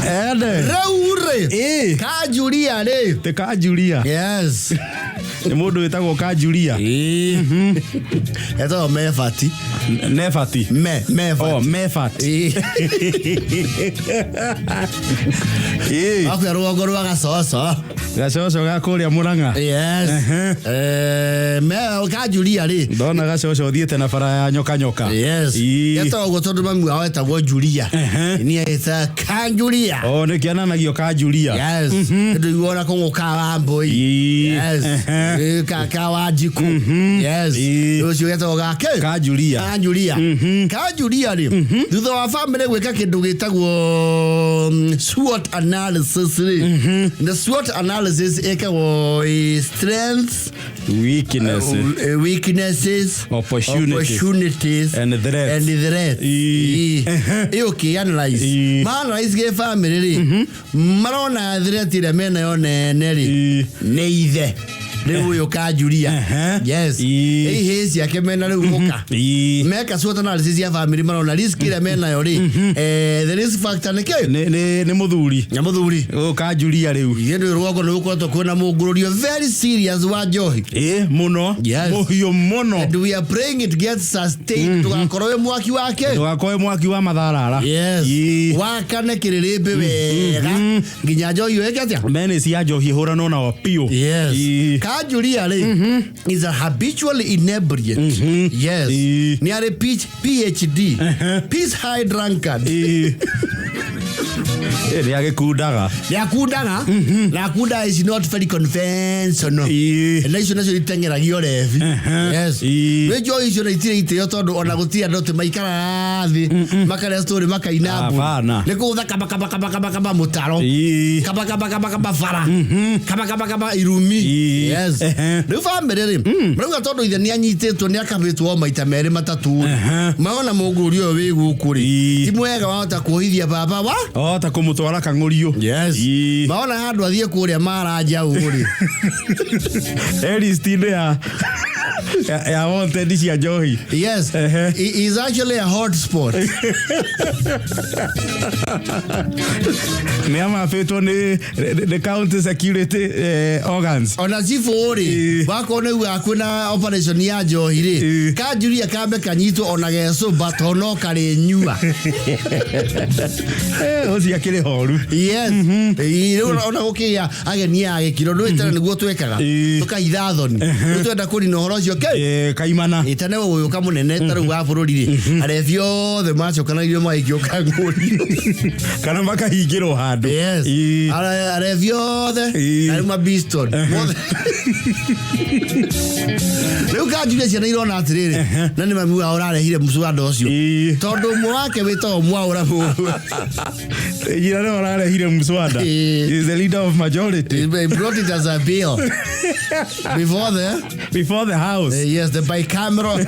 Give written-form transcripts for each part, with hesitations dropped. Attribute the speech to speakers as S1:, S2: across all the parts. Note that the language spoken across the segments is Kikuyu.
S1: Ende.
S2: Rĩu rĩ,
S1: Ĩ.
S2: Kanjuria rĩ.
S1: Tĩ Kanjuria.
S2: Yes.
S1: Nĩ mũndũ wĩtagwo Kanjuria.
S2: Ĩ. Etagwo Mebati.
S1: Nebati.
S2: Me, Mebati.
S1: Oh, Mebati.
S2: Ĩ.
S1: Ĩ.
S2: Wakuya rũgongo rwa Gacoco.
S1: Gacoco ga kũrĩa Mũrang'a.
S2: Yes. Eh, me Kanjuria rĩ.
S1: Ndona gacoco ũthiĩte na bara ya nyoka nyoka.
S2: Yes.
S1: Ĩ.
S2: Etagwo ũguo tondũ mami wao etagwo Julia. Niĩ ĩta Kanjuria.
S1: Oh, nĩkĩananagio Kanjuria.
S2: Yes. Ndio kũng'ũ ka wa mbũi.
S1: Ĩ.
S2: Yes.
S1: Ehe.
S2: Ĩ, ka wa njikũ. Yes.
S1: Ĩ.
S2: Ũcio getagwo gake.
S1: Kanjuria.
S2: Kanjuria. Kanjuria rĩ. Thutha wa family gwĩka kĩndũ gĩtagwo SWOT analysis rĩ. The SWOT analysis ĩkagwo strengths,
S1: Weakness.
S2: Weaknesses,
S1: Opportunities.
S2: opportunities
S1: And threats.
S2: and threats.
S1: Ĩ.
S2: Ĩ. Ĩ ũkĩ-analyze.
S1: Ĩ.
S2: Ma-analyze gĩ family rĩ, marona threat ĩrĩa menayo nene rĩ,
S1: Ĩ.
S2: nĩ ithe rĩu ũyũ Kanjuria. Yes.
S1: Ĩ.
S2: Ihĩ ciake mena rĩu mũka
S1: Ĩ.
S2: meka SWOT analysis ya family marona risk ĩrĩa menayo rĩ, the risk factor nĩ kĩ?
S1: Nĩ mũthuri.
S2: Nĩ mũthuri.
S1: Ũyũ Kanjuria rĩu.
S2: Ithe ndũĩ rũgongo nĩ gũkoretwo kwĩna mũngũrũrio very serious wa njohi.
S1: Ĩ mũno.
S2: Yes.
S1: Mũhiũ mũno.
S2: And we are praying it gets sustained, ndũgakorwo wĩ mwaki wake.
S1: Ndũgakorwo mwaki wa matharara.
S2: Yes.
S1: Ĩ.
S2: Wakane kĩrĩrĩmbĩ wega nginya njohi ĩyo ĩke atĩa?
S1: Menace ya njohi ĩhũranwo nao biũ.
S2: Yes.
S1: Ĩ.
S2: Kanjuria rĩ is a habitual inebriate. Yes.
S1: Ĩ.
S2: Nĩ arĩ PhD, peace high drunkard.
S1: Ĩ. Ĩ, nĩ agĩkundaga.
S2: Nĩ akundaga na akundaga is not very conventional.
S1: Ĩ.
S2: Na icio nacio iteng'eragio rebi. Yes.
S1: Ĩ.
S2: Nĩ njohi icio na itirĩ itĩo tondũ ona gũtirĩ andũ atĩ maikaraga thĩ makarĩa story makaina mbu.
S1: Hapana.
S2: Nĩ kũgũtha kaba kaba kaba kaba kaba mũtaro.
S1: Ĩ.
S2: Kaba kaba kaba kaba bara. Kaba kaba kaba irumi.
S1: Ĩ.
S2: Yes. Rĩu bamĩrĩ rĩ marauga tondũ ithe nĩ anyitĩtwo nĩ akabĩtwo o maita merĩ matatũ rĩ, maona mũngũri ũyũ wĩ gũkũ rĩ
S1: Ĩ.
S2: ti mwega wahota kuohithia baba wa.
S1: O ta kũmũtwara kang'ũriũ.
S2: Yes.
S1: Ĩ.
S2: Maona handũ athiĩ kũrĩa maranjau rĩ.
S1: List-inĩ ya wanted cia njohi.
S2: Yes. He is actually a hot spot.
S1: Nĩ amabĩtwo nĩ county security organs.
S2: Ona cibũ rĩ, wakorwo nĩ ugaga kwĩna operation ya njohi rĩ, Kanjuria kambe kanyitwo ona gecũmba to no karĩnyua.
S1: Eh, ũcio akĩrĩ horu.
S2: Yes. Ĩ, rĩu ona gũkĩgĩa ageni a gĩkĩro ndũĩ tene nĩguo twekaga, tũkahitha thoni. Rĩu twenda kũnina ũhoro ũcio kĩ.
S1: Kaimana.
S2: Ĩ, tene gũgĩũka mũnene ta rĩu wa bũrũri rĩ, arebi othe macokanagĩrio magaikio kang'ũrio.
S1: Kana makahingĩrwo handũ.
S2: Yes.
S1: Ĩ.
S2: Arebi othe
S1: Ĩ.
S2: arĩ mabiston mothe. Rĩu Kanjuria ciana irona atĩrĩrĩ, na nĩ mami wao ũrarehire mũcwanda ũcio, tondũ ũmwe wake wĩtagwo Mwaũra mũrũ.
S1: Nyina nĩwe ũrarehire mswada.
S2: Ĩ.
S1: He is the leader of majority.
S2: He brought it as a bill before the
S1: before the house.
S2: Yes, the bicameral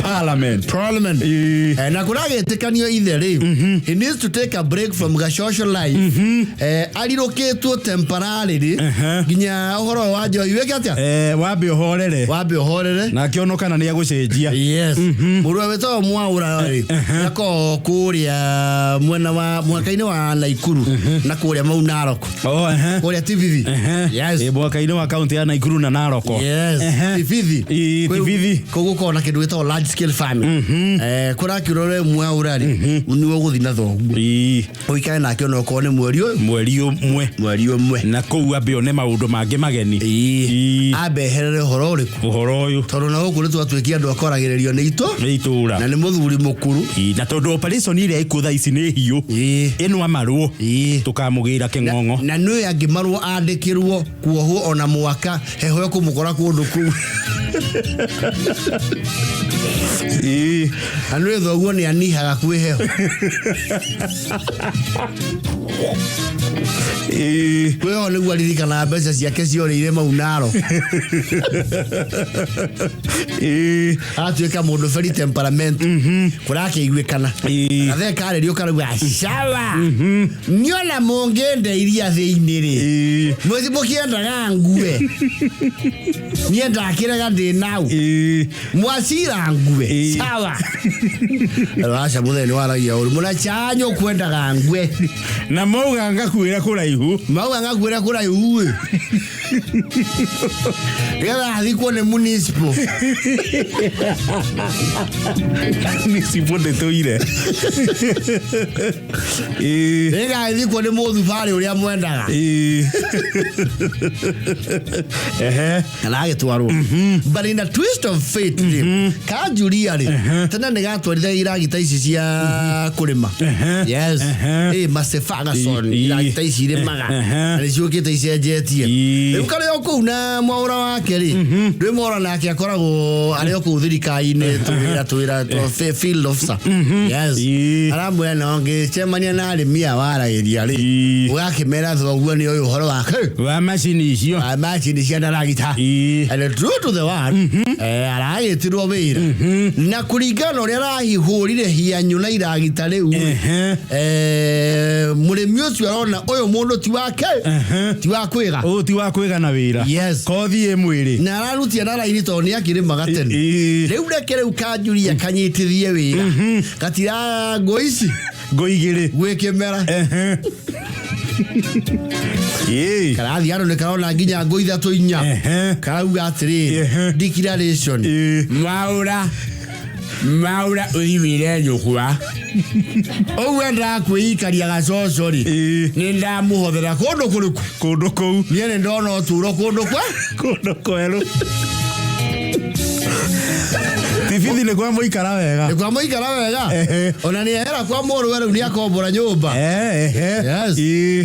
S1: parliament.
S2: Parliament.
S1: Ĩ.
S2: Na kũragĩtĩkanio ithe rĩ, he needs to take a break from gashosho life, arirũkĩtwo temporarily nginya ũhoro ũyũ wa njohi wĩke atĩa?
S1: Wambe ũhorere.
S2: Wambe ũhorere.
S1: Na akĩonwo kana nĩ agũcenjia.
S2: Yes. Mũrũwe wĩtagwo Mwaũra rĩ akoragwo kũrĩa mwena wa mũhaka-inĩ wa Naikuru na kũrĩa Mau Narok.
S1: Oh, ehe.
S2: Kũrĩa Tibithi. Yes.
S1: Ĩ, mwaka-inĩ wa kaunti ya Naikuru na Naroko.
S2: Yes. Tibithi.
S1: Ĩ, Tibithi.
S2: Kũu gũkoragwo na kĩndũ gĩtagwo large scale farming. Kũrakiurwo we Mwaũra rĩ nĩwe ũgũthiĩ na thoguo, ũikare nake ona okorwo nĩ mweri ũyũ.
S1: Mweri ũmwe.
S2: Mweri ũmwe.
S1: Na kũu ambe one maũndũ mangĩ mageni.
S2: Ĩ. Ambe eherere ũhoro ũrĩkũ?
S1: Ũhoro ũyũ.
S2: Tondũ na gũkũ nĩ twatuĩkia andũ akoragĩrĩrio nĩ itũ
S1: nĩ itũra.
S2: Na nĩ mũthuri mũkũrũ.
S1: Ĩ, na tondũ operation ĩrĩa ĩkuo thaa ici nĩ hiũ, ĩno amarwo tũkamũgĩra kĩng'ong'o.
S2: Na nĩ angĩmarwo andĩkĩrwo kuohwo ona mwaka heho ĩkũmũkora kũndũ kũu. Na nĩ thoguo nĩ anihaga kwĩ heho. Kwĩ heho nĩguo aririkanaga mbeca ciake ciorĩire Mau Narok. Atuĩka mũndũ very temperament kũrakĩiguĩkana. Gathee karĩrio karauga cawa niona mũngĩndeiria thĩinĩ rĩ
S1: Ĩĩ.
S2: Mũkĩendaga ngue niĩ ndakĩrega ndĩ nau
S1: Ĩĩ.
S2: mwacira ngue
S1: Ĩĩ.
S2: sawa aca mũthee nĩ waragia ũru mũnacanyũ kwendaga ngue
S1: Na mauga ngakuĩra kũraihu.
S2: Mauga ngakuĩra kũraihu ĩ nĩgetha athikwo nĩ municipal.
S1: Nicipo ndĩtũire. Ĩĩ.
S2: Nĩgetha athikwo nĩ mũthubarĩ ũrĩa mwendaga.
S1: Ĩĩ. Ehe.
S2: Kana agĩtwarwo, but in a twist of fate rĩ, kanjuria rĩ tene nĩ gatwarithagia iragita ici cia kũrĩma. Yes. Ĩ Massey Ferguson. Iragita ici irĩmaga na nĩ ciũkĩte icenjetie. Rĩu karĩ o kũu na mwaũra wake rĩ, rĩ mwaũra nake akoragwo arĩ o kũu thirikari-inĩ, tũwĩra twĩra twa field officer, yes. Aramwĩra no ngĩcemania na arĩmi aya waragĩria rĩ, ũgakĩmera thoguo nĩ ũyũ ũhoro wake
S1: Wa macini icio.
S2: Wa macini cia ndaragita. And true to the word, aragĩtirwo wĩra na kũringana na ũrĩa arahihũrire hianyũ na iragita rĩu, mũrĩmi ũcio arona ũyũ mũndũ ti wake, ti wa kwĩga.
S1: Ũyũ ti wa kwĩgana wĩra.
S2: Yes.
S1: Kothi ĩ mwĩrĩ.
S2: Na ararutia na raini tondũ nĩ akĩrĩmaga tene. Rĩu reke rĩu kanjuria kanyitithie wĩra gatira ngũ ici
S1: Ngũ igĩrĩ.
S2: Gwĩ kĩmera. Karathiĩ andũ nĩ karona nginya ngũ ithatũ inya. Karauga atĩrĩrĩ, declaration, mwaũra mwaũra ũthi wĩre nyũkwa ũguo endaga kwĩikaria gacoco rĩ, nĩ ndamũhothera kũndũ kũrĩkũ?
S1: Kũndũ kũu.
S2: Niĩ nĩ ndona ũtũro kũndũ kwa
S1: Kũndũ kwerũ. Tibithi nĩ kwa mũikara wega.
S2: Nĩ kwa mũikara wega. Ona nĩ ehera kwa mũrũwe, rĩu nĩ akombora nyũmba. Yes.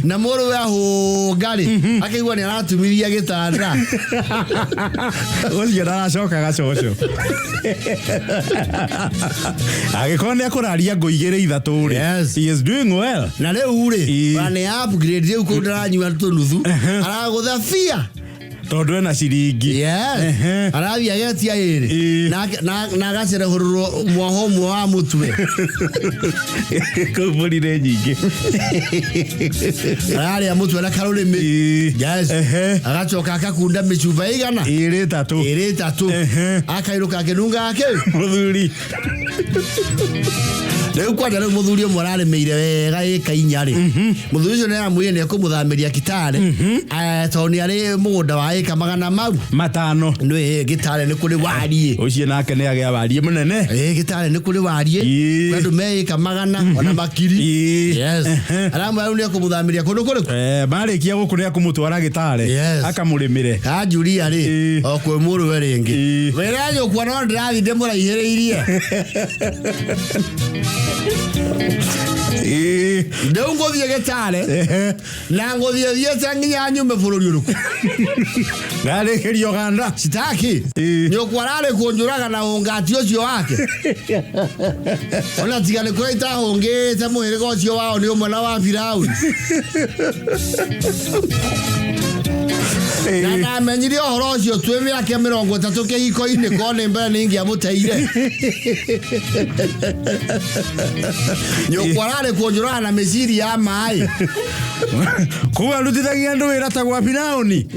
S2: Na mũrũwe ahũnga rĩ, akĩigua nĩ aratumiria gĩtanda.
S1: Ũcio ndaracoka gacoco angĩkorwo nĩ akũraria ngũ igĩrĩ ithatũ rĩ.
S2: Yes.
S1: He is doing well.
S2: Na rĩu rĩ, ona nĩ upgrade rĩu, kũu ndaranyua tũnuthu, aragũtha bia.
S1: Tondũ ena ciringi.
S2: Yes. Arathiĩ agetia ĩrĩ na agacerehũrũrwo mwoho ũmwe wa mũtwe.
S1: Kũu mbũri nĩ nyingĩ.
S2: Ararĩa mũtwe na karũrĩmĩ. Yes. Agacoka akakunda mĩcuba ĩigana?
S1: Ĩrĩ ĩtatũ.
S2: Ĩrĩ ĩtatũ. Akairũka akĩnunga akĩ
S1: mũthuri.
S2: Rĩu kwanja rĩu mũthuri ũmwe ararĩmĩire wega ĩka 4 rĩ, mũthuri ũcio nĩ aramwĩrire nĩ ekũmũthamĩria Kitale, tondũ nĩ arĩ mũgũnda wa ĩka magana mau
S1: 500.
S2: Nĩ Gĩtare nĩ kũrĩ wariĩ.
S1: Ũcio nake nĩ agĩa wariĩ mũnene.
S2: Ĩ Gĩtare nĩ kũrĩ wariĩ. Kwĩ andũ me ĩka magana ona makiri. Yes. Aramwĩra rĩu nĩ ekũmũthamĩria kũndũ kũrĩkũ?
S1: Marĩkia gũkũ nĩ akũmũtwara Gĩtare. Akamũrĩmĩre.
S2: Kanjuria rĩ, o kwĩ mũrũwe rĩngĩ, wĩra nyũkwa no ndĩrathiĩ ndĩmũraihĩrĩirie. Rĩu ngũthiĩ Gĩtare na ngũthiĩ thiĩte nginya nyume bũrũri ũrĩkũ?
S1: Ndarĩkĩria Uganda.
S2: Sitaki. Nyũkwa ararĩ kũnjũraga na ũngati ũcio wake, ona tiga nĩ kũrĩa itahũngĩte mũhĩrĩga ũcio wao nĩ ũmwe na wa Firauni, na ndamenyire ũhoro ũcio twĩ mĩaka 30 kĩhiko-inĩ, ko nĩ mbere nĩ ingĩamũteire. Nyũkwa ararĩ kũnjũraga na mĩciri ya maĩ.
S1: Kũu arutithagia andũ wĩra ta gwa Firauni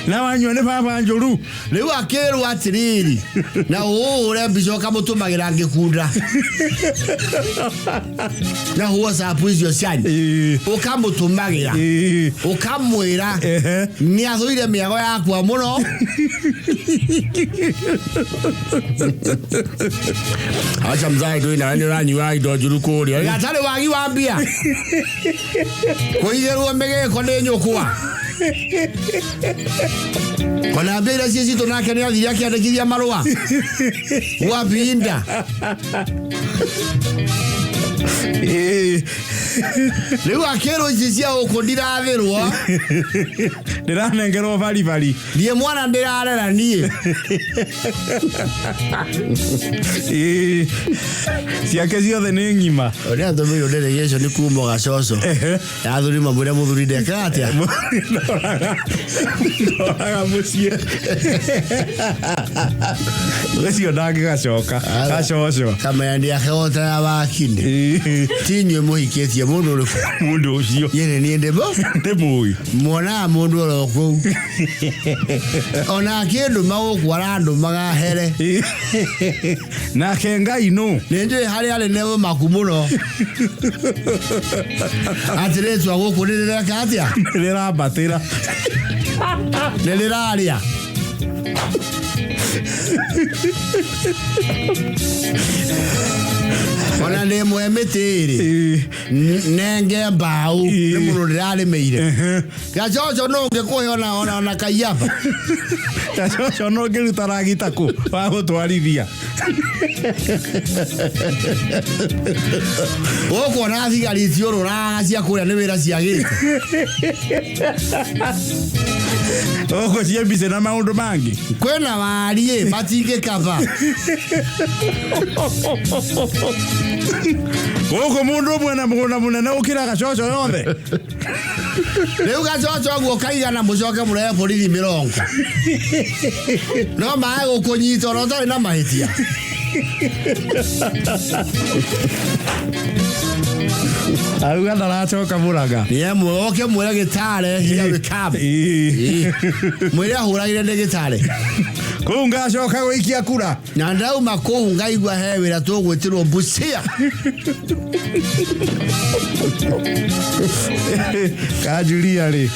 S1: na wanyua nĩ baba njũru.
S2: Rĩu akĩrwo atĩrĩrĩ, na ũhũre mbica ũkamũtũmagĩra ngĩkunda na WhatsApp icio cianyu, ũkamũtũmagĩra, ũkamwĩra nĩ athũire mĩago yakwa mũno. Aca mzae ndũĩ nawe nĩ ũranyua indo njũru kũrĩa gatarĩ wagi wa mbia kũigĩrwo mĩgĩko nĩ nyũkwa, ona mbia iria ciĩ citũ nake nĩ athire akĩandĩkithia marũa gwabinda. Rĩu akĩrwo ici cia gũkũ ndirathĩrwo.
S1: Ndĩranengerwo baribari.
S2: Ndiĩ mwana ndĩrarera niĩ.
S1: Ĩĩ. Ciake ciothe nĩ ng'ima.
S2: Ũrĩa atũmĩirwo delegation nĩ kuma gacoco. Athuri mamwĩre mũthuri ndekaga atĩa.
S1: Ndoraga mũciĩ. Ũcio ndangĩgacoka. Gacoco.
S2: Kamenya ndiakehota ya wakini.
S1: Ĩĩ.
S2: Ti inyuĩ mũhikĩtie mũndũ ũrĩkũ.
S1: Mũndũ ũcio.
S2: Niĩ nĩ niĩ ndĩmũ.
S1: Ndĩ mũĩ.
S2: Mwonaga mũndũ oro kũu. Ona akĩndũma gũkũ arandũmaga here.
S1: Nake Ngai nũ.
S2: Nĩ njũĩ harĩa arĩ nĩ ũmaku mũno. Atĩ rĩtwa gũkũ nĩ rĩreka atĩa?
S1: Rĩrambatĩra.
S2: Nĩ rĩrarĩa. Ona ndĩ mwe mĩtĩ ĩrĩ.
S1: Ĩĩ.
S2: Nenge mbaũ nĩ
S1: Ĩĩ.
S2: mũndũ ndĩrarĩmĩire. Gacoco no ũngĩkũhe ona kaiaba.
S1: Gacoco no ngĩruta ragita kũ wa gũtwarithia.
S2: Gũkũ ona thigari itiũrũraga cia kũrĩa nĩ wĩra ciagĩte.
S1: Gũkũ ciĩ mbica na maũndũ mangĩ.
S2: Kwĩna wariĩ matingĩkaba.
S1: Gũkũ mũndũ ũmwe na mũgũnda mũnene gũkĩra gacoco yothe.
S2: Rĩu gacoco ũguo kaigana mũcoke mũrehe borithi mĩrongo. No mae gũkũnyita ona ũtarĩ na mahĩtia.
S1: Auga ndaracoka Mũrang'a.
S2: Nĩ oke mwĩre gĩtare here we come.
S1: Ĩĩ.
S2: Mwĩre ahũragĩre nĩ gĩtare.
S1: Kũu ngacoka gũikia kura.
S2: Na ndauma kũu ngaigua he wĩra tũgwĩtĩrwo Busia.
S1: Kanjuria rĩ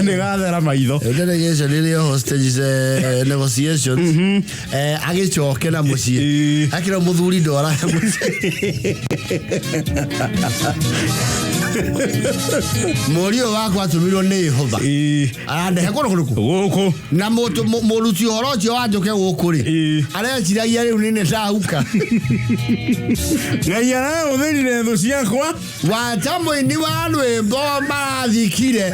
S1: nĩ gathera maitho.
S2: Delegation ĩrĩ hostage negotiations. Agĩcoke na mũciĩ.
S1: Ĩĩ.
S2: Akĩra mũthuri ndwara mũciĩ. Mũriũ wakwa atũmirwo nĩ Yehova.
S1: Ĩĩ.
S2: Arandehe kũndũ kũrĩkũ?
S1: Gũkũ.
S2: Na mũruti ũhoro ũcio wa njũke gũkũ rĩ.
S1: Ĩĩ.
S2: Areciragia rĩu nĩ ndahuka.
S1: Ngai arahũthĩrire thũ ciakwa.
S2: Wata mũini wa rwĩmbo marathikire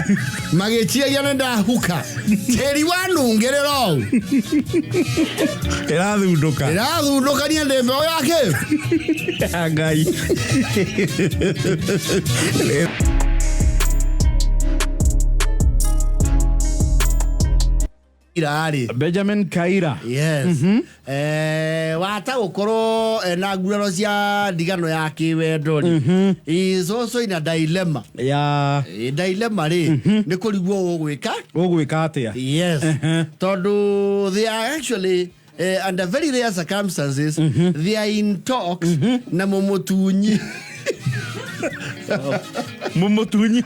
S2: magĩciragia nĩ ndahuka. Tĩri wanungĩrĩra ũũ.
S1: Ĩrathundũka.
S2: Ĩrathundũkania ndĩ mbeũ yake.
S1: Ya Ngai.
S2: Irarĩ.
S1: Benjamin Kaira.
S2: Yes. Wata gũkorwo ena nguraro cia ndigano ya kĩwendo rĩ. Is also in a dilemma.
S1: Ya
S2: Dilemma rĩ nĩ kũrigwo ũgwĩka.
S1: ũgwĩka atĩa?
S2: Yes. Tondũ they are actually under very rare circumstances they are in talks na mũmũtunyi.
S1: Mũmũtunyi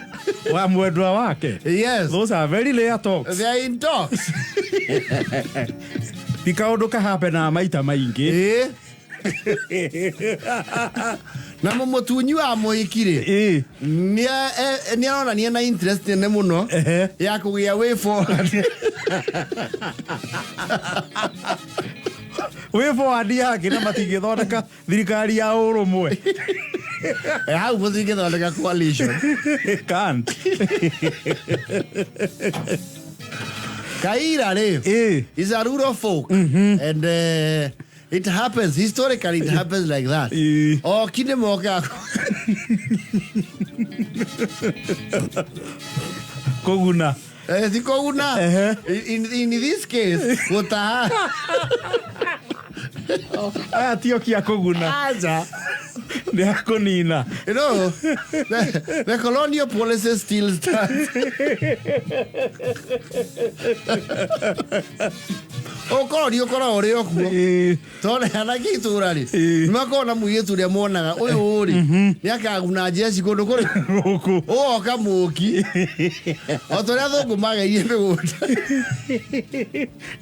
S1: wa mwendwa wake.
S2: Yes.
S1: Those are very rare talks.
S2: They are in talks.
S1: Ti kaũndũ kahapenaga maita maingĩ.
S2: Ĩĩ. Na mũmũtunyi wa mũhiki rĩ
S1: Ĩĩ.
S2: nĩ aronania na interest nene mũno
S1: Ehe.
S2: ya kũgĩa way forward.
S1: Wĩ forward yake na matingĩthondeka thirikari ya ũrũmwe.
S2: Hau mũtingĩthondeka coalition.
S1: Can't.
S2: Kaira rĩ
S1: Ĩĩ.
S2: is a rural folk and it happens historically, it happens like that.
S1: Ĩĩ.
S2: Oki nĩ mokaga
S1: Kũguna.
S2: Ti kũguna.
S1: Ehe.
S2: In this case gũtaha.
S1: Aya ti oki a kũguna.
S2: Aja.
S1: Nĩ a kũnina.
S2: You know, the colonial policy still stands. Ũkoroni ũkoragwo ũrĩ o kuo.
S1: Ĩĩ.
S2: Tondũ anake itũra rĩ
S1: Ĩĩ.
S2: nĩ makoragwo na mũirĩtu ũrĩa monaga ũyũ rĩ nĩ akaguna njeci kũndũ kũrĩ
S1: Gũkũ.
S2: ũgoka mũki o ta ũrĩa athũngũ mageirie mĩgũnda.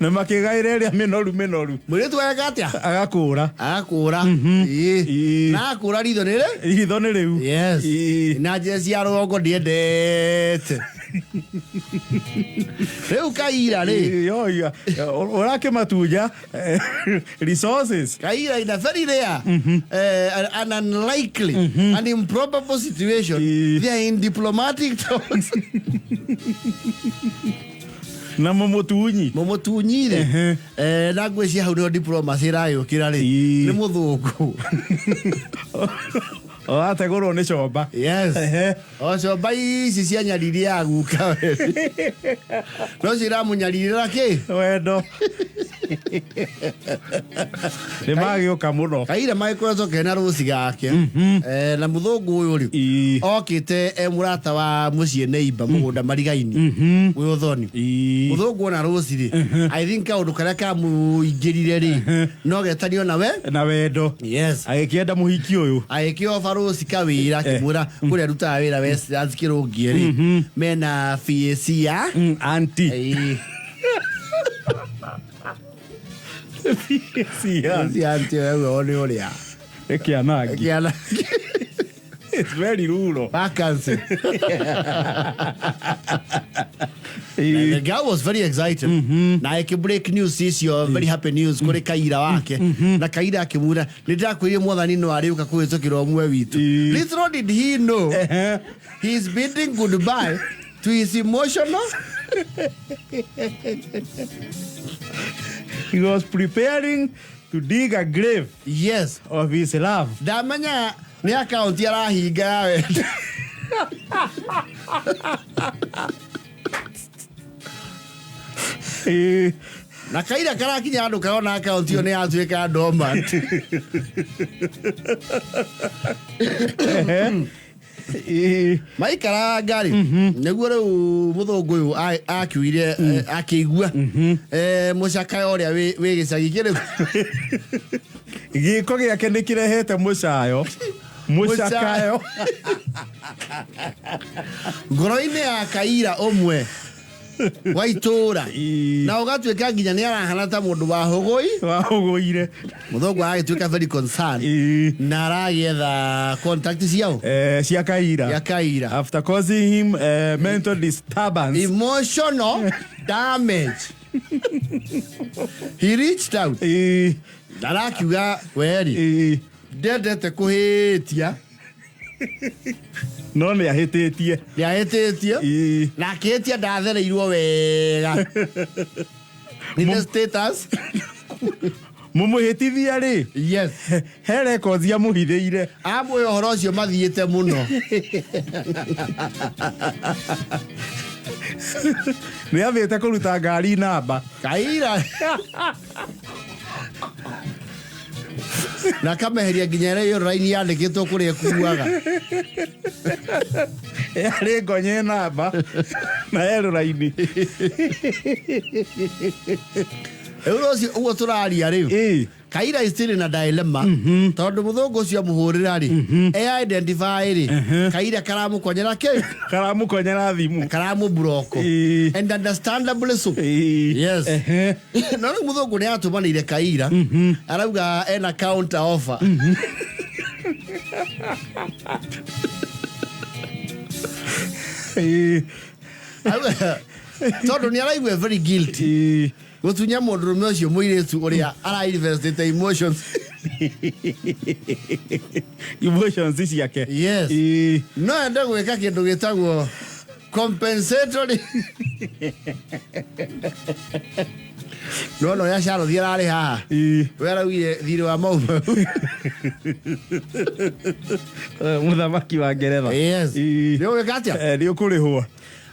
S1: Na makĩgaĩra ĩrĩa mĩnoru mĩnoru.
S2: Mũirĩtu ageka atĩa?
S1: Agakũra.
S2: Agakũra. Ĩĩ.
S1: Ĩĩ.
S2: Na akũra ritho nĩ rĩ?
S1: Ritho nĩ rĩu.
S2: Yes.
S1: Ĩĩ.
S2: Na njeci ya rũgongo ndiendete. Rĩu Kaira rĩ.
S1: Ĩĩ, ũrakĩmatunya resources.
S2: Kaira in a very rare and unlikely and improbable situation
S1: Ĩĩ.
S2: they are in diplomatic talks.
S1: Na mũmũtunyi.
S2: Mũmũtunyi rĩ, na ngwĩciria hau nĩho diplomacy ĩragĩũkĩra rĩ. Nĩ mũthũngũ.
S1: O ategũrwo nĩ comba.
S2: Yes. O comba ici cia nyariri ya guka we no ciramũnyarirĩra kĩ?
S1: Wendo nĩ magĩũka mũno.
S2: Kaira magĩkoretwo kena rũci gake. Na mũthũngũ ũyũ rĩ, okĩte e mũrata wa mũciĩ neighbor mũgũnda marigaini wĩ ũthoni. Mũthũngũ ona rũci rĩ, I think kaũndũ karĩa kamũingĩrire rĩ, no getanio na we
S1: Na wendo.
S2: Yes.
S1: Agĩkĩenda mũhiki ũyũ.
S2: Agĩkĩoba rũci kawĩra, akĩmwĩra kũrĩa arutaga wĩra Westlands kĩrũngie rĩ, mena PAC ya
S1: Anti.
S2: Ĩĩ.
S1: Cia.
S2: Rũci anti ũyũ nĩ ũrĩa
S1: Nĩ kĩanangi.
S2: Kĩana.
S1: It's very rural.
S2: Vacancy. The girl was very excited na ĩkĩ break news icio, very happy news, kũrĩ Kaira wake, na Kaira akĩmwĩra, "Nĩ ndakwĩrire mwathani no arĩũka kũhĩtũkĩra ũmwe witũ." Little did he know he is bidding goodbye to his emotional
S1: He was preparing to dig a grave of his love.
S2: Ndamenya nĩ akaunti arahinga ya wendo. Na Kaira karakinya andũ karona akaunti ĩyo nĩ yatuĩka dormant. Maikaranga rĩ, nĩguo rĩu mũthũngũ ũyũ akiugire, akĩigua mũcakayo ũrĩa wĩ gĩcagi kĩrĩkũ.
S1: Gĩko gĩake nĩ kĩrehete mũcayo, mũcakayo.
S2: Ngoro-inĩ ya Kaira ũmwe wa itũũra, na ũgatuĩka nginya nĩ arahana ta mũndũ wa hũgũi.
S1: Wahũgũire.
S2: Mũthũngũ agagĩtuĩka very concerned na aragĩetha contact ciao.
S1: Cia Kaira.
S2: Ya Kaira.
S1: After causing him mental disturbance.
S2: Emotional damage, he reached out na arakiuga weri ndendete kũhĩtia.
S1: No nĩ ahĩtĩtie.
S2: Nĩ ahĩtĩtie na akĩhĩtia ndathereirwo wega nĩ the status.
S1: Mũmũhĩtithia rĩ, he records amũhithĩire.
S2: Amwĩ ũhoro ũcio mathiĩte mũno.
S1: Nĩ athĩte kũruta ngari namba.
S2: Kaira na kameheria nginya ĩrĩa ĩyo raini yandĩkĩtwo kũrĩa ĩkuaga.
S1: Yarĩ ngonye namba na erũ raini.
S2: Rĩu rũciũ ũguo tũraria rĩu, Kaira is still in a dilemma, tondũ mũthũngũ ũcio amũhũrĩra rĩ, e identify rĩ, Kaira karamũkonyera kĩ?
S1: Karamũkonyera thimũ.
S2: Karamũburoko. And understandably so. Yes. No rĩu mũthũngũ nĩ atũmanĩire Kaira, arauga ena counter offer. Arauga, tondũ nĩ araigua very guilty gũtunya mũndũrũme ũcio mũirĩtu ũrĩa ara-investĩte emotions.
S1: Emotions ciake.
S2: Yes. No ende gwĩka kĩndũ gĩtagwo compensatory. No ũrĩa Charles ararĩ haha, we araugire thirĩ wa mau.
S1: Mũthamaki wa Ngeretha.
S2: Yes. Nĩ ũgwĩka atĩa?
S1: Nĩ ũkũrĩhwo.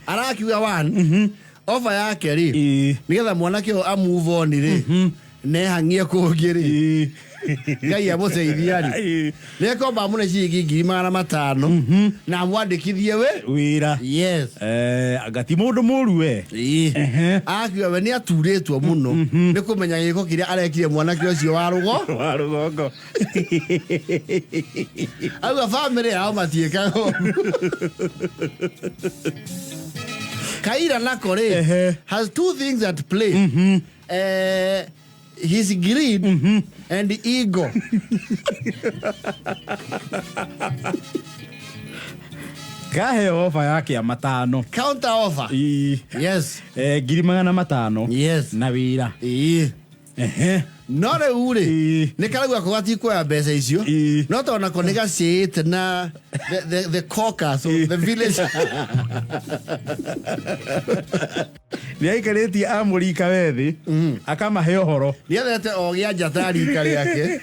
S2: Arakiuga one offer yake rĩ, nĩgetha mwanake ũyũ a move on rĩ, nehang'ie kũngĩ rĩ, Ngai amũteithia rĩ, nĩ ekomba amũne ciringi 500,000 na amwandĩkithie we
S1: wĩra.
S2: Yes.
S1: Anga ti mũndũ mũru we.
S2: Akiuga we nĩ aturĩtwo mũno nĩ kũmenya gĩko kĩrĩa arekire mwanake ũcio wa rũgo
S1: wa rũgongo.
S2: Auga bamĩrĩ yao matiĩkaga ũguo. Kaira nako rĩ, has two things at play, his greed and ego.
S1: Kaheo ofa ya kĩa matano.
S2: Counter offer. Yes.
S1: 500,000.
S2: Yes.
S1: Na wĩra.
S2: No rĩu rĩ,
S1: Ĩĩ.
S2: nĩ karauga ko gatikuoya mbeca icio.
S1: Ĩĩ.
S2: No tondũ nako nĩ gacĩĩte na the caucus of the village.
S1: Nĩ aikarĩtie amũrika wethĩ akamahe ũhoro.
S2: Nĩethete o gĩa njata rika rĩake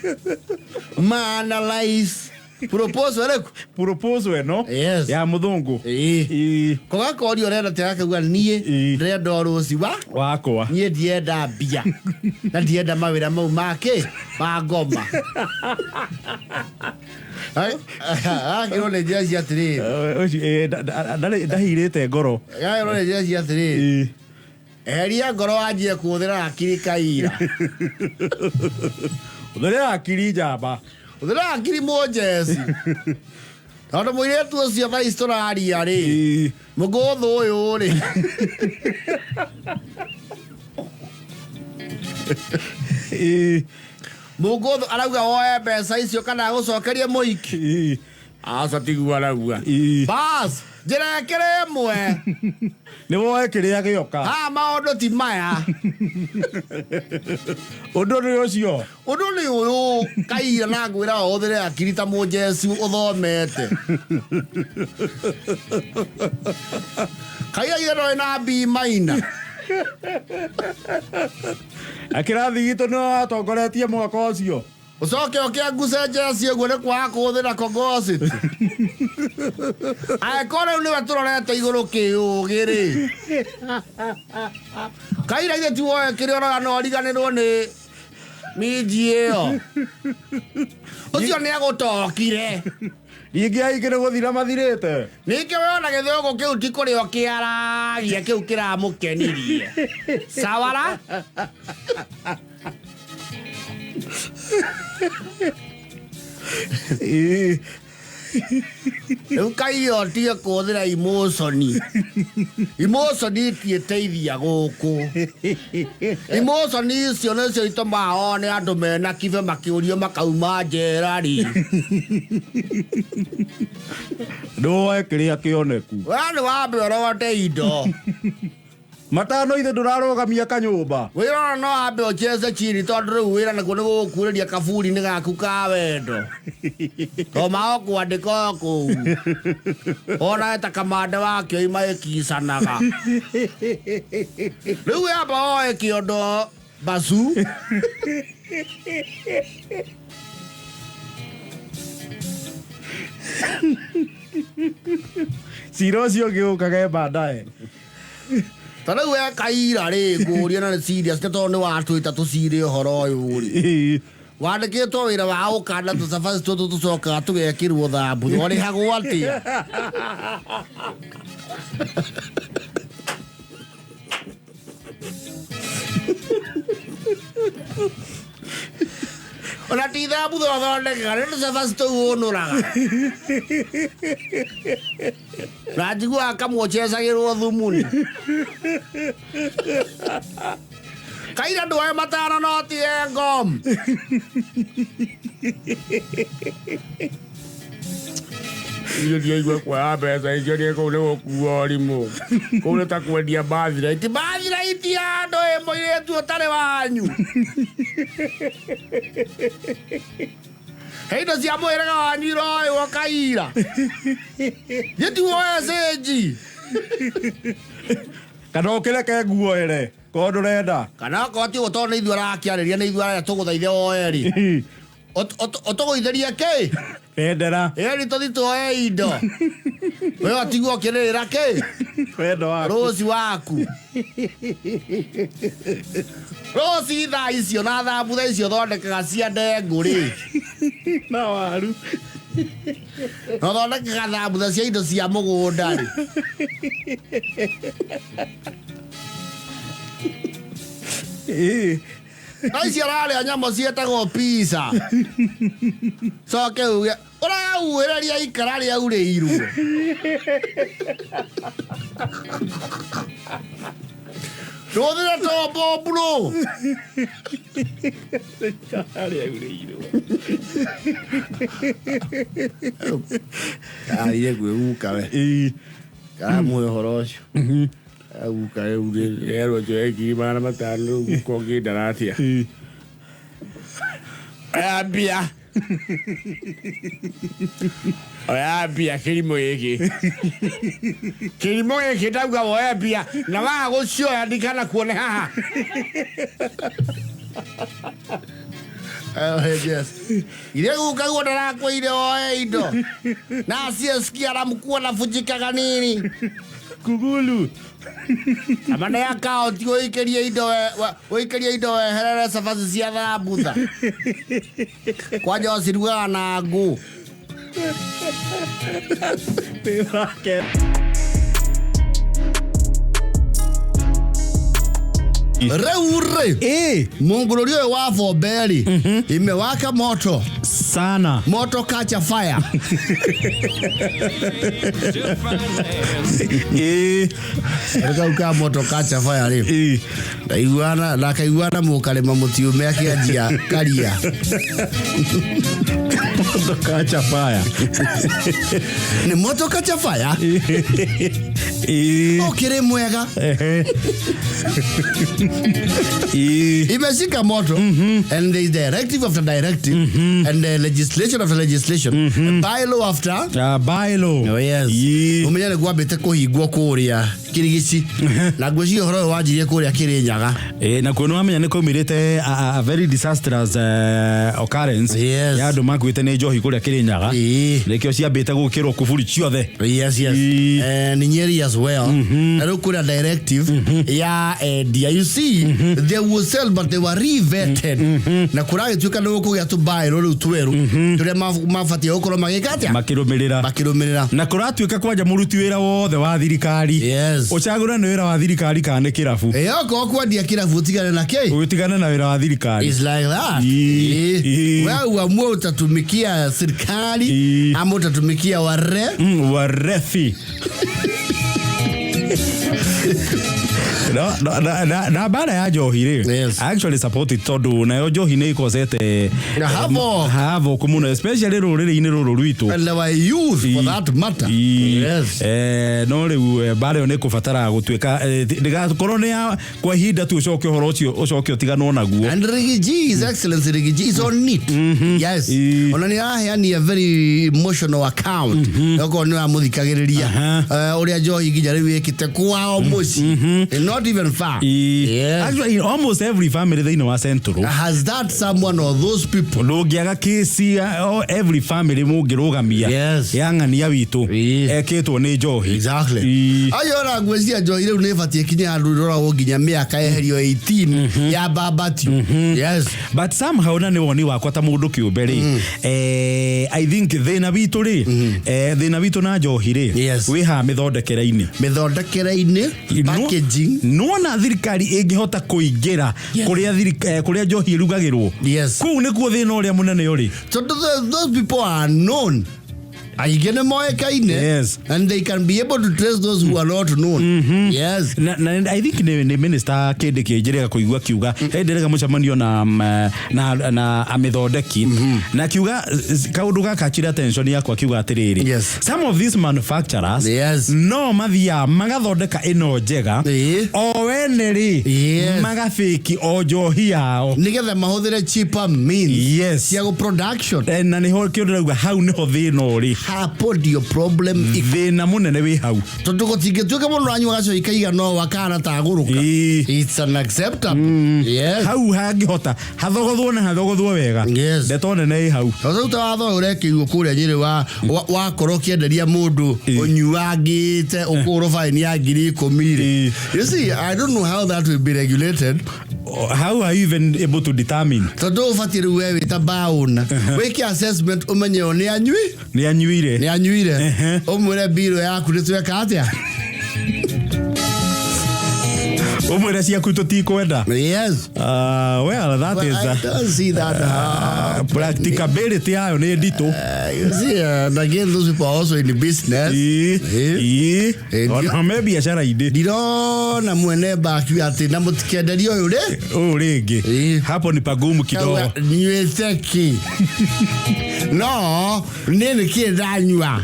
S2: maanalyze proposal ĩrĩkũ.
S1: Proposal ĩno
S2: Yes.
S1: ya mũthũngũ.
S2: Ĩĩ.
S1: Ĩĩ.
S2: Kogakoria ũrenda atĩa, gakauga niĩ
S1: Ĩĩ.
S2: ndĩrenda ũrũci wa
S1: Wakwa.
S2: Niĩ ndienda mbia na ndienda mawĩra mau make ma ngoma. Agakĩrwo nĩ njĩra cia atĩrĩrĩ.
S1: Ũcio, ndahirĩte ngoro.
S2: Agakĩrwo nĩ njĩra cia atĩrĩrĩ. Eheria ngoro wanjie kũhũthĩra hakiri kaira.
S1: Ũthũrĩra hakiri njamba.
S2: Hũthĩra hakiri mũnjeci, tondũ mũirĩtu ũcio thaa ici tũraria rĩ, mũgũthũ ũyũ rĩ. Mũgũthũ arauga woe mbeca icio kana agũcokerie mũiki. Aca, tiguo arauga. Bas, njĩra ĩkĩrĩ ĩmwe.
S1: Nĩ woe kĩrĩa gĩoka.
S2: Haha maũndũ ti maya.
S1: Ũndũ nĩ ũcio.
S2: Ũndũ nĩ ũyũ kaira, na ngwĩra ũhũthĩre hakiri ta mũnjeci ũthomete. Kaira ithe ndũrĩ na B maina.
S1: Na kĩrathi gitũ nĩ watongoretie mwaka ũcio.
S2: Ũcoke ũkĩanguce njeci ũguo nĩ kwaga kũhũthĩra kogociti, angĩkorwo rĩu nĩwe tũrorete igũrũ kĩũgĩ rĩ. Kaira ithe ti woe kĩrĩa ũroya no ũriganĩrwo nĩ minji ĩyo, ũcio nĩ agũtokire.
S1: Ningĩ aingĩ nĩ gũthira mathirĩte.
S2: Ningĩ we ona gĩthũngũ kĩu ti kũrĩa kĩaragia kĩu kĩramũkenirie sawara. Rĩu kaira ũtige kũhũthĩra emotion. Emotion itiĩteithia gũkũ. Emotion icio nĩcio itũmaga one andũ mena kibe makĩũrio makauma njera rĩ.
S1: Nĩ woe kĩrĩa kĩoneku.
S2: We nĩ wambe ũrote indo.
S1: Matano ithe ndũrarũgamia kanyũmba.
S2: Wĩra ona no wambe ũcheze chini, tondũ rĩu wĩra nakuo nĩ gũgũkurĩria kaburi-inĩ gaku ka wendo, to mao kwandĩka o kũu ona ta kamande wakĩoima ĩkicanaga. Rĩu yamba woe kĩondo bacu.
S1: Cira ũcio ũngĩ ũkage baadaye.
S2: Ta rĩu we kaira rĩ, ngũria na nĩ serious nĩ tondũ nĩ watwĩta tũcire ũhoro ũyũ rĩ, wandĩkĩtwo wĩra wa gũkanda tũcabaci tũtũ tũcokaga tũgekĩrwo thambu, ũrĩhagwo atĩa? Ona ti thambu thondekaga, nĩ tũcabaci tũu ũnũraga na njiguaga kamwe ũcecagĩrwo thumuni. Kaira ndwoe matano no tie ngom. Irio ndiaigua kuoya mbeca icio nĩ kũu nĩ gũkua ũrimũ, kũu nĩ ta kwendia bathiraiti bathiraiti ya andũ ĩ mũirĩtu ũtarĩ wanyu. He indo cia mũhĩrĩga wanyu iroywo kaira gĩti woe cĩnji.
S1: Kana ũkĩreke nguoere korwo ndũrenda.
S2: Kana okorwo ti ũguo, tondũ nĩ ithuĩ arakĩarĩria, nĩ ithuĩ arĩa tũgũthaithe woe rĩ, ũtũgũithĩrie kĩ?
S1: Bendera.
S2: Ĩri tũthi tuoe indo, we watigwo ũkĩrĩrĩra kĩ?
S1: Wendo waku.
S2: Rũci waku rũci thaa icio na thambutha icio thondekaga cia ndengũ rĩ.
S1: Na waru.
S2: Na thondekaga thambutha cia indo cia mũgũnda rĩ. Thaa icio ararĩa nyamũ ciĩtagwo pizza, coke uge ũrauĩrĩria ikara rĩaurĩirwo. Ndũthire tombo bro.
S1: Rĩaurĩirwo.
S2: Athire kwĩ guka we. Karamũhe ũhoro ũcio guka rĩu rĩerwo njoe 500,000, rĩu guka ũngĩndara atĩa?
S1: Oya mbia. Oya mbia kĩrimũ gĩkĩ. Kĩrimũ gĩkĩ ndauga woe mbia na waga gũcioya ndikana kuone haha.
S2: Yes. Ile gukaguo ndarakwĩire woe indo na asiyesikia aramkuwa nabunjikaga nini.
S1: Kugulu.
S2: Ama nĩ akaunti ũikĩrie indo ũikĩrie indo weherere cabaci cia thambutha kwanja ũcirugaga na ngũ. Rĩu rĩ, mũngũrũri ũyũ wa Bomberi imewaka moto
S1: Sana.
S2: Moto kacha fire. Rĩu ka moto kacha fire rĩ, ndaiguana ndakaiguana mũkarĩma mũtiume akĩanjia karia.
S1: Moto kacha fire.
S2: Nĩ moto kacha fire. Ũkĩrĩ mwega. Imeshika moto and there is directive after directive and the legislation after legislation, bylaw after
S1: Bylaw.
S2: Oh, yes. Ũmenye nĩ kwambĩte kũhingwo kũrĩa Kĩrigici na ngwĩciria ũhoro ũyũ wanjirie kũrĩa Kĩrĩnyaga.
S1: Na kuo nĩwamenya nĩ kwaumĩrĩte a very disastrous occurrence ya andũ makuĩte nĩ njohi kũrĩa Kĩrĩnyaga. Nĩkĩo ciambĩte gũkĩrwo kuburi ciothe.
S2: Yes. And Nyeri as well. Na rĩu kwĩna directive ya endia. You see, they will sell but they were revetted. Na kũragĩtuĩka nĩ gũkũgĩa tũbaĩrũ rĩu twerũ tũrĩa mabatiĩ gũkorwo magĩka atĩa?
S1: Makĩrũmĩrĩra.
S2: Makĩrũmĩrĩra.
S1: Na kũratuĩka kwanja mũruti wĩra wothe wa thirikari. Ũcagũre nĩ wĩra wa thirikari kana nĩ kĩrabu.
S2: Ĩ, okorwo kwendia kĩrabu ũtigane na kĩ?
S1: Ũtigane na wĩra wa thirikari.
S2: It's like that. Wewe uamue utatumikia serikali ama utatumikia ware.
S1: Warefi. No, no, na bara ya njohi rĩ, I actually support it tondũ nayo njohi nĩ ĩkosete
S2: Na havoc.
S1: Havoc mũno, especially rũrĩrĩ-inĩ rũrũ rwitũ.
S2: And our youth for that matter. Yes.
S1: No rĩu bara ĩyo nĩ kũbatara gũtuĩka ndĩgakorwo nĩ ya kwa ihinda tu ũcoke ũhoro ũcio ũcoke ũtiganwo naguo.
S2: And Riggy G, His Excellency Riggy G is on it. Yes. Ona nĩ araheania very emotional account. Okorwo nĩ ũramũthikagĩrĩria. Ũrĩa njohi nginya rĩu ĩkĩte kwao mũciĩ. Not even far. Yes.
S1: Actually, in almost every family thĩinĩ wa Central
S2: has that someone or those people.
S1: Ndũngĩaga kesi every family mũngĩrũgamia ya ng'ania witũ ekĩtwo nĩ njohi.
S2: Exactly. Ayo ona ngwĩciria njohi rĩu nĩ ĩbatiĩ kinye handũ ĩroragwo nginya mĩaka yeherio 18 ya babatio. Yes.
S1: But somehow na nĩ woni wakwa ta mũndũ kĩũmbe rĩ, I think thĩna witũ rĩ, thĩna witũ na njohi rĩ, wĩ haha mĩthondekere-inĩ.
S2: Mĩthondekere-inĩ, packaging.
S1: Nĩwona thirikari ĩngĩhota kũingĩra kũrĩa njohi ĩrugagĩrwo. Kũu nĩkuo thĩna ũrĩa mũnene ũrĩ.
S2: Tondũ those people are known. Aingĩ nĩ moĩkaine. And they can be able to trace those who are not known. Yes.
S1: Na I think nĩ minister kĩndĩ kĩnjĩrĩga kũigua kiuga hĩndĩ ĩrĩa mũcemanio na amĩthondeki na kiuga kaũndũ gaka chira attention yakwa kiuga atĩrĩrĩ. Some of these manufacturers no mathiaga magathondeka ĩno njega o wene rĩ magabĩki o njohi yao
S2: nĩgetha mahũthĩre cheaper means cia production.
S1: Na nĩho kĩũndũ ndĩrauga hau nĩho thĩna ũrĩ.
S2: Hapo ndio problem iko.
S1: Thĩna mũnene wĩ hau.
S2: Tondũ gũtingĩtuĩka mũndũ ũranyua gacoi kaigana ũũ akahana ta agũrũka. It's unacceptable. Yes.
S1: Hau hangĩhota hathogothwo na hathogothwo wega. Ndeto nene ĩ hau.
S2: Tondũ ta watho ũyũ ũrekĩrirwo kũrĩa Nyĩrĩ wakorwo ũkĩenderia mũndũ ũnyuangĩte ũkũhũrwo baini ya 10,000 rĩ. You see, I don't know how that will be regulated.
S1: How are you even able to determine?
S2: Tondũ ũbatiĩ rĩu we wĩ ta baũna wĩke assessment ũmenye ũyũ nĩ anyui?
S1: Nĩ anyuire.
S2: Nĩ anyuire. Ũmwĩre mbirũ yaku nĩ tweka atĩa?
S1: Ũmwĩre ciaku tũtikwenda.
S2: Yes.
S1: Well, that
S2: Well,
S1: is,
S2: I don't see that
S1: practicability yayo nĩ nditũ.
S2: You see, and again, those people are also in the business.
S1: Ona me biacara-inĩ.
S2: Ndirona mwene mbaki atĩ na mũtikenderie ũyũ rĩ.
S1: Ũyũ rĩngĩ. Hapo ni pagumu kidogo.
S2: Kauga, nyuĩte kĩ? No, nĩ nĩ kĩ ndanyua?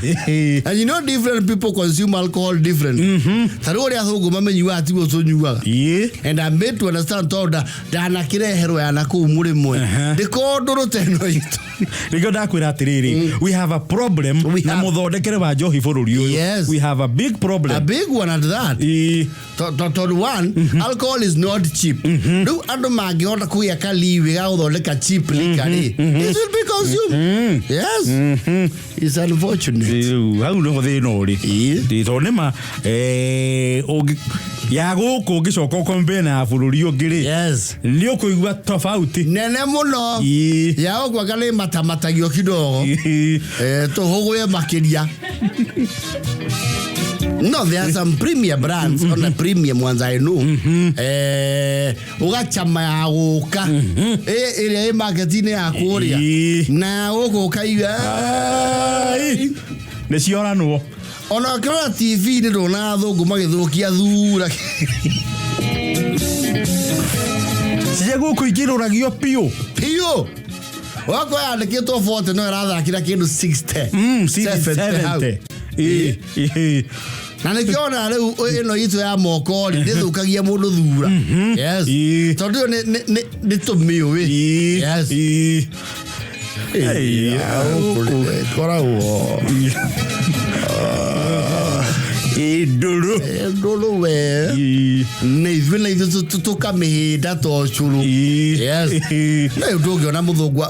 S2: And you know different people consume alcohol different. Ta rĩu ũrĩa athũngũ mamenyuaga tiguo tũnyuaga. And I'm made to understand tondũ ndanakireherwo ya nakũu mũrĩmwe ndĩkorwo ndũrũ ta ĩno itũ.
S1: Nĩkĩo ndakwĩra atĩrĩrĩ, we have a problem
S2: We
S1: na mũthondekere wa njohi bũrũri ũyũ.
S2: Yes.
S1: We have a big
S2: A
S1: problem.
S2: big one at that. Tondũ one, alcohol is not cheap. Rĩu andũ mangĩhota kũgĩa kaliwĩ ga gũthondeka cheap liquor rĩ, it will be consumed. Yes, it's unfortunate.
S1: Rĩu hau nĩho thĩna ũrĩ. Tondũ nĩma ya gũkũ ũngĩcoka ũkompare na ya bũrũri ũngĩ rĩ, nĩ ũkũigua tofauti
S2: nene mũno. Ya gũkũ anga nĩ matamatagio kidogo. Tũhũgũye makĩria. No, there are some premium brands on the premium ones I know. Ũgacama ya gũka ĩrĩa ĩ market-inĩ ya kũrĩa na ya gũkũ ũkaigua
S1: Ai. Nĩ cioranwo.
S2: Ona ũkĩrora TV nĩ ndona athũngũ magĩthũkia thura.
S1: Cia gũkũ ingĩrũragio biũ.
S2: Biũ, wakwa yandĩkĩtwo 40 no ĩrathakĩra kĩndũ 60, 70 hau.
S1: 70. Ĩĩ.
S2: Na nĩkĩo ona rĩu ĩno itũ ya moko rĩ, ndĩthũkagia mũndũ thura. Yes. Tondũ ĩyo nĩ tũmĩũĩ. Yes.
S1: Ei,
S2: Ĩkoragwo
S1: Ĩ ndũrũ.
S2: Ndũrũ we. Nĩ ithuĩ na ithuĩ tũkamĩhĩnda ta ũcũrũ. Yes. Na rĩu ndũngĩona mũthũngũ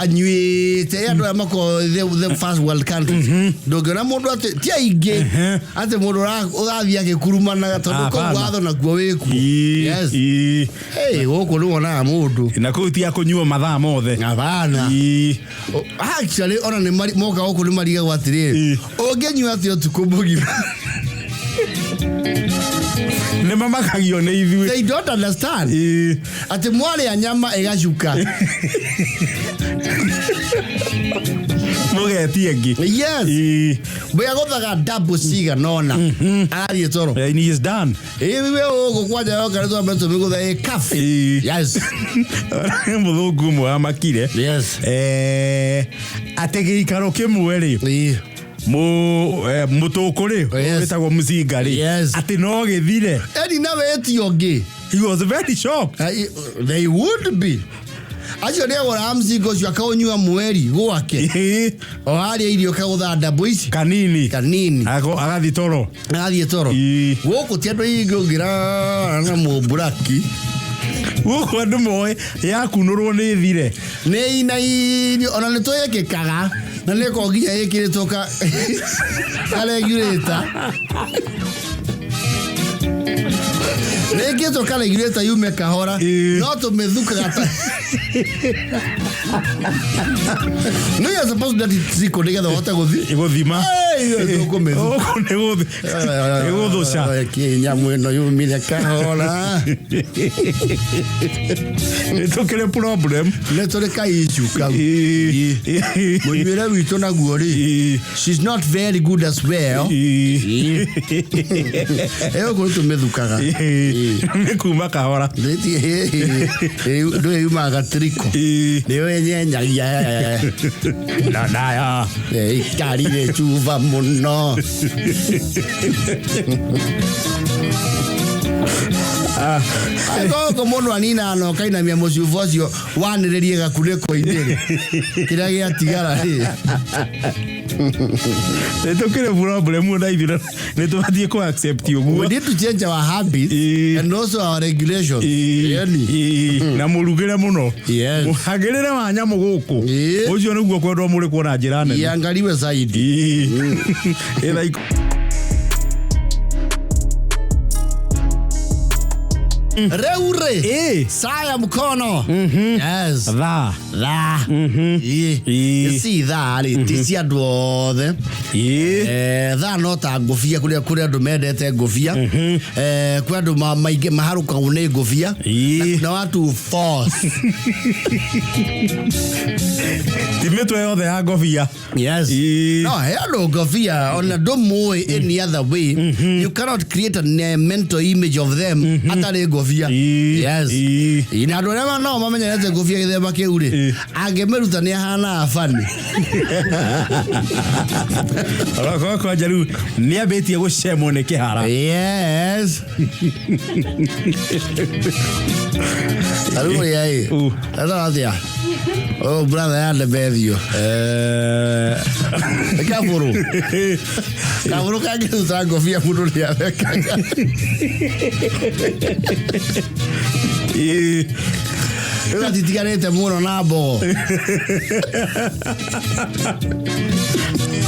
S2: anyuĩte, andũ aya makoragwo the first world countries, ndũngĩona mũndũ atĩ ti aingĩ atĩ mũndũ ũrathiĩ agĩkurumanaga tondũ kũu
S1: Hapana.
S2: watho nakuo wĩkuo. Yes. Hey, gũkũ nĩ wonaga mũndũ.
S1: Na kũu ti akũnyuo mathaa mothe.
S2: Hapana. Actually ona nĩ moka gũkũ nĩ marigagwo atĩrĩrĩ, ũngĩnyua atĩ ũtukũ mũgima?
S1: Nĩ mamakagio nĩ ithuĩ.
S2: They don't understand atĩ mwarĩa nyama ĩgacuka.
S1: Mũgetie ĩngĩ.
S2: Yes. Bwe agũthaga double cigana ũna arathiĩ toro.
S1: And he is done.
S2: Ĩĩ, we gũkũ kwanja yoka nĩ twambe tũmĩgũtha ĩ kafe. Yes.
S1: Mũthũngũ ũmwe wamakire atĩ gĩikaro kĩmwe rĩ, mũtũkũ rĩ, wĩtagwo mũcinga rĩ, atĩ no gĩthire.
S2: Eni na wetio ũngĩ.
S1: He was very shocked.
S2: They would be acio nĩ agũraga mcinga ũcio akaũnyua mweri gwake, o harĩa irio kagũtha ndambo ici
S1: kanini.
S2: Kanini.
S1: Agathiĩ toro.
S2: Agathiĩ toro. Gũkũ ti andũ aingĩ ũngĩrara na mũmburaki.
S1: Gũkũ andũ moĩ yakunũrwo nĩ thire.
S2: Nĩ inainio ona nĩ twĩkĩkaga na nĩ ko nginya ĩkĩrĩtwo ka karegulator, nĩ ĩkĩrĩtwo karegulator yume kahora. No tũmĩthukaga ta no you're supposed to let it trickle nĩgetha ũhote gũthi
S1: Gũthima.
S2: Hey, tũkũmĩthuka.
S1: Gũkũ nĩ gũthũca.
S2: Kĩ nyamũ ĩno yumire kahora?
S1: Nĩ tũkĩrĩ problem.
S2: Nĩ tũrĩ ka issue kau. Mũnyuĩre witũ naguo rĩ, she's not very good as well. Ĩyo kũrĩ tũmĩthukaga.
S1: Nĩ kuma kahora.
S2: Ndũĩ yumaga gatiriko nĩyo ĩnyenyagia.
S1: Na naya.
S2: Ikarire cuba mũno. Gũkũ mũndũ aninaga na ũkainamia mũcuba ũcio wanĩrĩrie gakunĩko-inĩ rĩ, kĩrĩa gĩatigara rĩ.
S1: Nĩ tũkĩrĩ problem na ithuĩ nĩ tũbatiĩ kũ accept ũguo.
S2: We need to change our habits and also our regulations. Yani.
S1: Na mũrugĩre mũno. Mũhagĩrĩre wa nyamũ gũkũ ũcio nĩguo kwendwo mũrĩ kuona njĩra nene.
S2: Iangaliwe zaidi.
S1: Ĩ. Ĩ thaa
S2: Rĩu rĩ, saa ya mkono. Yes.
S1: Thaa.
S2: Thaa. Ĩ. Ici thaa rĩ ti cia andũ othe. Thaa no ta ngũbia, kũrĩa kũrĩ andũ mendete ngũbia. Kwĩ andũ maingĩ maharũkagwo nĩ ngũbia na watu force.
S1: Ti mĩtwe yothe ya ngobia.
S2: Yes. No, he andũ ngobia ona ndũmũĩ any other way. You cannot create a mental image of them atarĩ ngobia. Ngũbia. Yes. Ĩ, na andũ arĩa nao mamenyerete ngũbia gĩthemba kĩu rĩ, angĩmĩruta nĩ ahanaga bani.
S1: Orokorwo kwanja rĩu nĩ ambĩtie gũcemwo nĩ kĩhara.
S2: Yes, tarĩu ũrĩa ĩ ethaga atĩa? Oh, brother ya Ndebethio. Nĩ kabũrũ. Kabũrũ kangĩruta ngobia mũndũ nĩ athekaga. Rĩu gatitiganĩte mũno na mbogo.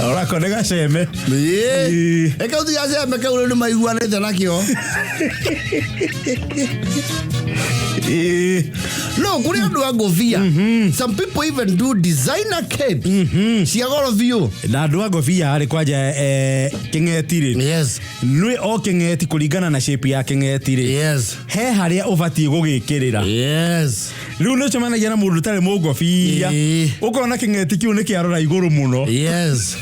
S1: Orako nĩ gaceme.
S2: Ĩĩ. Ĩ kau ti gacembe kau rĩu nĩ maiguanĩte nakĩo. No kũrĩ andũ a ngũbia. Some people even do designer capes cia goro biũ.
S1: Na andũ a ngobia rĩ, kwanja kĩng'eti rĩ, nĩ o kĩng'eti kũringana na shape ya kĩng'eti rĩ, he harĩa ũbatiĩ gũgĩkĩrĩra. Rĩu nĩ ũcemanagia na mũndũ ũtarĩ mũngobia, ũkona kĩng'eti kĩu nĩ kĩarora igũrũ mũno.
S2: Yes,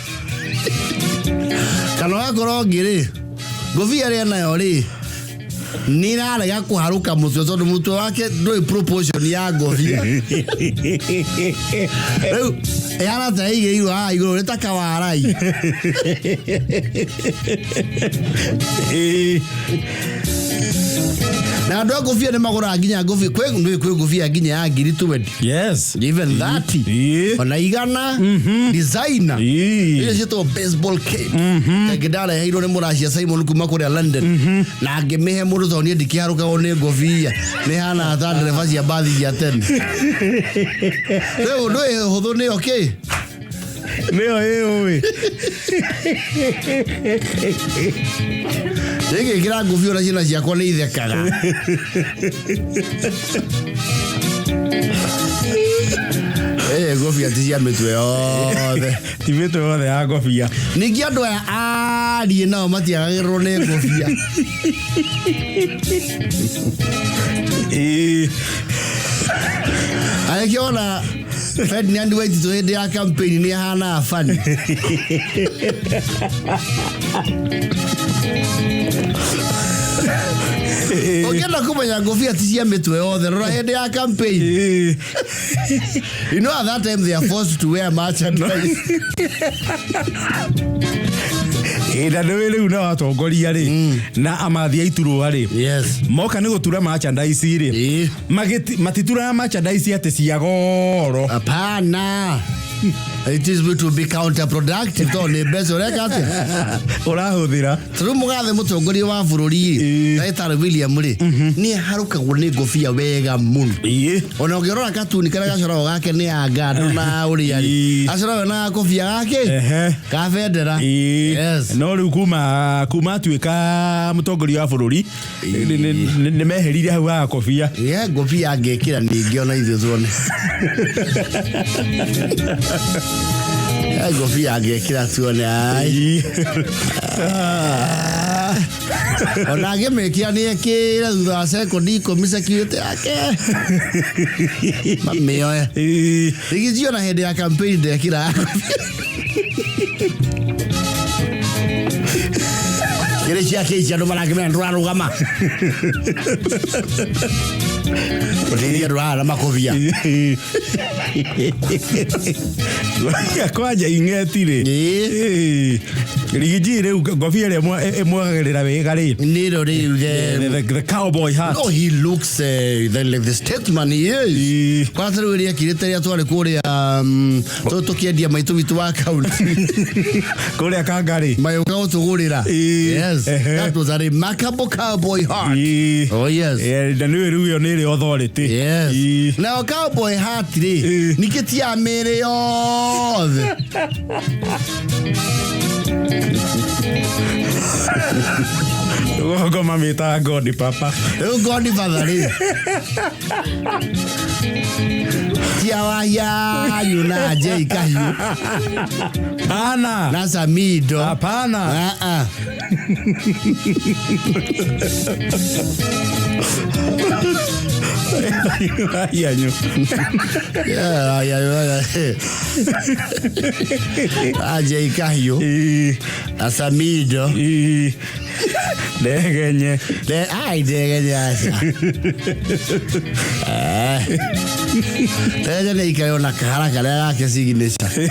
S2: kana ũgakorwo ũngĩ rĩ, ngũbia ĩrĩa nayo rĩ, nĩ ĩrarega kũharũka mũtwe tondũ mũtwe wake ndũĩ proportion ya ngũbia. Rĩu ĩhana ta ĩigĩirwo haha igũrũ, nĩ ta kawarai. Na andũ a ngũbia nĩ magũraga nginya ngũbia, kwĩ ngũbia nginya ya ngiri 20, even 30, ona 100, designer icio ciĩtagwo baseball cap. Kaingĩ ndareheirwo nĩ mũracia Simon kuma kũrĩa London na ngĩmĩhe mũndũ tondũ niĩ ndikĩharũkagwo nĩ ngũbia, nĩ hana ta ndereba cia mbathi cia tene. Rĩu ũndũ ĩ hũthũ nĩyo kĩ.
S1: Nĩyo ĩũĩ.
S2: Ndĩngĩkĩra ngũbia ona ciana ciakwa nĩ ithekaga. Ĩ ngũbia ti cia mĩtwe yothe.
S1: Ti mĩtwe yothe ya ngobia.
S2: Ningĩ andũ aya ariĩ nao matiagagĩrĩrwo nĩ ngũbia. Agĩkĩona Ferdinand Waititu hĩndĩ ya campaign nĩ ahanaga funny. Ũngĩenda kũmenya ngũbia ti cia mĩtwe yothe, rora hĩndĩ ya campaign. You know, at that time they are forced to wear merchandise.
S1: Ĩ, na nĩũĩ rĩu no atongoria rĩ na amathi a iturwa rĩ, moka nĩ gũtura merchandise rĩ, matituraga merchandise atĩ cia goro.
S2: Hapana, it is going to be counterproductive tondũ nĩ mbeca ũreka atĩa?
S1: Ũrahũthĩra.
S2: Tondũ mũgathe mũtongoria wa bũrũri rĩ, ndagĩtarĩ William rĩ, nĩ aharũkagwo nĩ ngũbia wega mũno. Ona ũngĩrora katuni karĩa gacoragwo gake nĩ angando na ũrĩa rĩ, gacoragwo na gakobia gake ka bendera.
S1: No rĩu kuma atuĩka mũtongoria wa bũrũri nĩ meheririe hau ha kobia.
S2: Ye ngũbia angĩkĩra ningĩ ona ithuĩ tuone. Ye ngũbia angĩkĩra tuone ai. Ona angĩmĩkĩra nĩ ekĩre thutha wa sekondi 10 security yake mamĩoe. Rigiji ona hĩndĩ ya campaign ndekĩra kĩrĩ ciake ici, andũ marakĩmenya ndũrarũgama ũteithia andũ haha na makobia.
S1: Kwanja ing'eti rĩ. Rigiji rĩu ngobia ĩrĩa ĩmwagagĩrĩra wega rĩ,
S2: nĩro rĩu
S1: the cowboy hat.
S2: No, he looks like the statesman he is. Kwanza rĩu ĩrĩa ekĩrĩte rĩrĩa twarĩ kũrĩa tũkĩendia maitũ witũ wa kaunti.
S1: Kũrĩa Kangarĩ.
S2: Mayũka gũtũgũrĩra. Yes. That was a remarkable cowboy hat. Oh yes.
S1: Na nĩũĩ rĩu ĩyo nĩ ĩrĩ authority.
S2: Yes. Nayo cowboy hat rĩ, ningĩ ti ya mĩĩrĩ yothe.
S1: Rũgongo mamĩtaga ngodi papa.
S2: Rĩu godfather rĩ, tia wahianyu na Jay Kahiũ
S1: Hapana.
S2: Na Samido.
S1: Hapana.
S2: Ah, ah.
S1: Wahianyu.
S2: Yeah. Ah, Jay Kahiũ na Samido.
S1: Ndegenye.
S2: Ai, ndegenye aca. Eh. Ndegenye nĩ ikare ona kahara karĩa gake signature.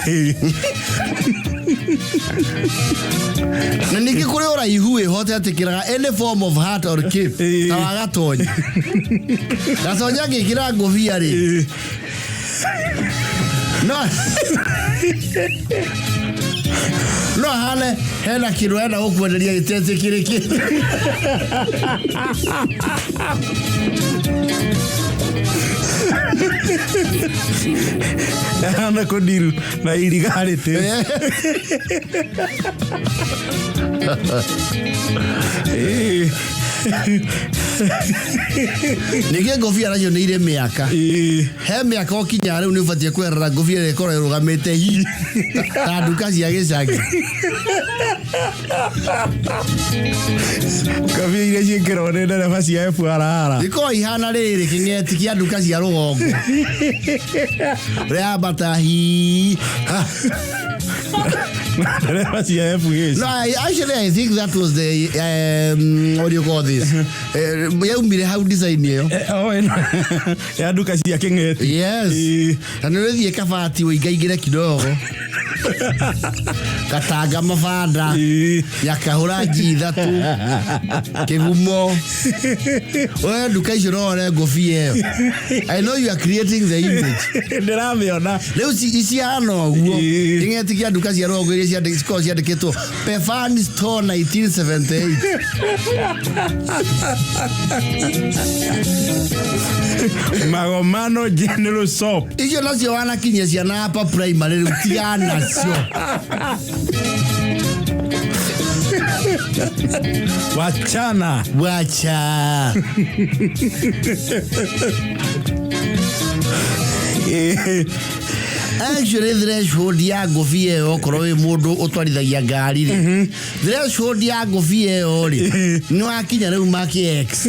S2: Na ningĩ kũrĩ ũraihu wĩho ũtetĩkĩraga any form of hat or cape ta wa Gatonyi. Gatonyi angĩkĩra ngũbia rĩ, no ahane hena kĩndũ arenda gũkwenderia gĩtetĩkĩrĩkĩ.
S1: Ahana kũndiru na irigarĩtĩ.
S2: Ningĩ ngũbia nacio nĩ irĩ mĩaka. He mĩaka ũkinya rĩu nĩ ũbatiĩ kweherera ngũbia ĩrĩa ĩkorwo ĩrũgamĩte hi ta nduka cia gĩcagi.
S1: Ngobia iria ciĩkĩragwo nĩ ndereba cia FRR.
S2: Ikorwo ihana rĩrĩ kĩng'eti kĩa nduka cia rũgongo. Ũrĩa hi. Ha.
S1: Ndereba cia FH.
S2: No, actually I think that was the what do you call this? Yaumire hau design ĩyo.
S1: Oh, ĩno ya nduka cia kĩng'eti.
S2: Yes. Na nĩ ũrĩthiĩ kabati ũingaingĩre kidogo. Katanga mabanda. Nyakahũra nji ithatũ. Kĩgumo. We nduka icio no wone ngũbia ĩyo. I know you are creating the image.
S1: Ndĩramĩona.
S2: Rĩu icihana ũguo. Kĩng'eti kĩa nduka cia rũgongo iria cikoragwo ciandĩkĩtwo Pefan Store 1978.
S1: Magomano General Shop.
S2: Icio nacio wanakinyia ciana hapa primary rĩu tigana nacio.
S1: Wachana.
S2: Wacha. Actually threshold ya ngũbia ĩyo okorwo wĩ mũndũ ũtwarithagia ngari rĩ, threshold ya ngũbia ĩyo rĩ, nĩ wakinya rĩu Mark X.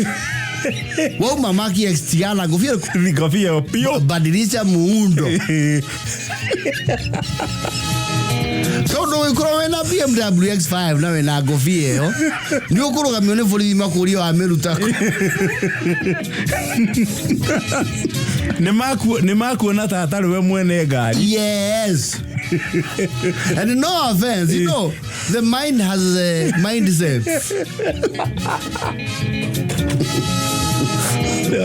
S2: Wauma Mark X tigana ngũbia
S1: Ngobia ĩyo piũ.
S2: Badilisha muundo. Tondũ ũgĩkorwo wĩna BMW X5 na wĩna ngũbia ĩyo, nĩ ũkũrũgamio nĩ borithi makũrie wamĩruta kũ.
S1: Nĩ makuona ta atarĩ we mwene ngari.
S2: Yes. And no offense, you know, the mind has a mindset.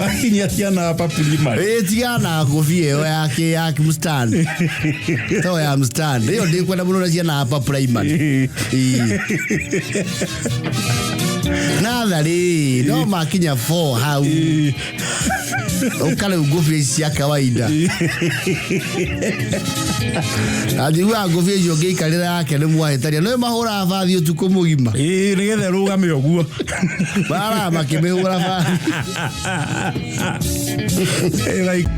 S1: Wakinyia ciana hapa primary.
S2: Tigana ngũbia ĩyo yake ya mstani. To ya mstani. Ĩyo ndĩkwenda mũno na ciana hapa primary. Natharĩ, no makinya 4 hau. Ũka rĩu ngũbia ici cia kawaida. Na njiguaga ngũbia icio ũngĩikarĩra yake nĩ mwahĩtania. Nĩ mahũraga bathi ũtukũ mũgima.
S1: Nĩgetha ĩrũgame ũguo.
S2: Maraga makĩmĩhũra bathi.
S1: Like